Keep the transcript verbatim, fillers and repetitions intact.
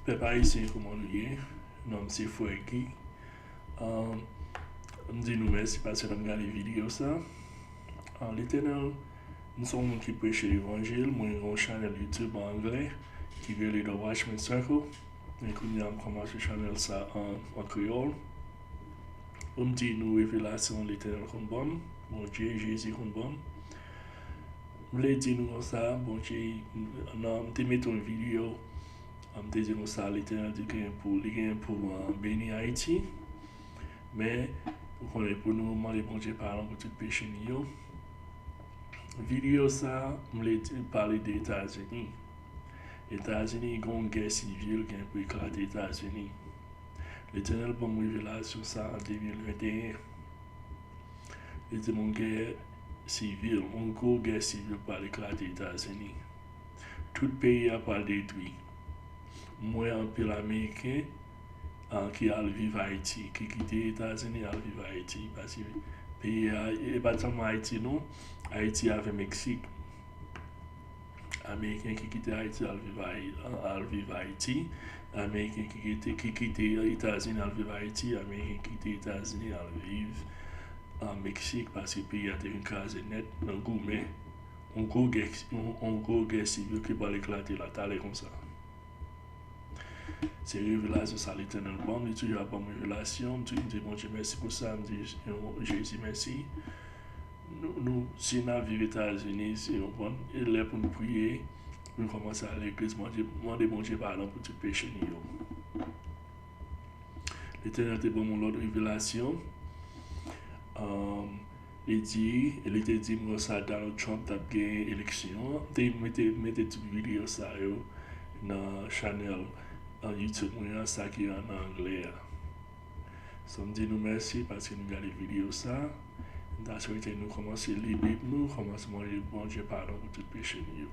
Pèp ayisyen, kòman nou ye? Non m se Frè Guy. Ahn, m di nou mèsi paske n ap gade videyo sa. Ahn, Letènèl, m se yon moun ki preche levanjil. Mwen gen yon chanèl YouTube an anglè ki rele The Watchman Circle. Men kounye a m kòmanse chanèl sa an, an kreyòl. Pou m di nou revelasyon Letènèl konn ban m, Bondye, Jezi konn ban m. M vle di nou konsa, Bondye, nan, m te mete yon videyo, m te di konsa, Letènèl te gen pou, li gen pou, uh, beni Ayiti. Men, ou konnen, pou nou mande Bondye padon pou tout peche nou yo. Videyo sa, m vle di, pale de Etazini. Etazini, gen yon gè sivil gen pou eklate Etazini. Letènèl ban m revelasyon sa an de mil venteyen. Li di m yon gè sivil, yon gwo gè sivil pral eklate Etazini. Tout peyi a pral detwi. M wè anpil Ameriken, ah, ki al viv Ayiti, ki kite Etazini al viv Ayiti. Paske peyi a, e pa sèlman Ayiti non, Ayiti avè Meksik. Ameriken ki kite Ayiti al viv Ayi-, al viv Ayiti. Ameriken ki kite, ki kite Etazini al viv Ayiti. Ameriken ki kite Etazini al viv an Meksik, paske peyi a te vin kraze nèt nan goumen. Yon gwo gè, yon, yon gwo gè sivil ki pral eklate la, talè konsa. Se revelasyon sa Letènèl ban m, li toujou ap ban m revelasyon. M toujou di Bondye mèsi pou sa, m di Jezi mèsi. Nou, nou, si n ap viv Etazini, se yon bon, e lè pou n priye, pou n kòmanse al legliz, mande, mande Bondye padon pou tout peche nou yo. Letènèl te ban m yon lòt revelasyon. Ahn, li di, li te di m konsa Donald Trump t ap genyen eleksyon an. M te mete, mete tout videyo sa yo nan chanèl, ah, YouTube mwen an, sa ki an anglè a. So, m di nou mèsi paske nou gade videyo sa. M ta swete nou kòmanse li Bib nou, kòmanse mande Bondye padon pou tout peche nou yo.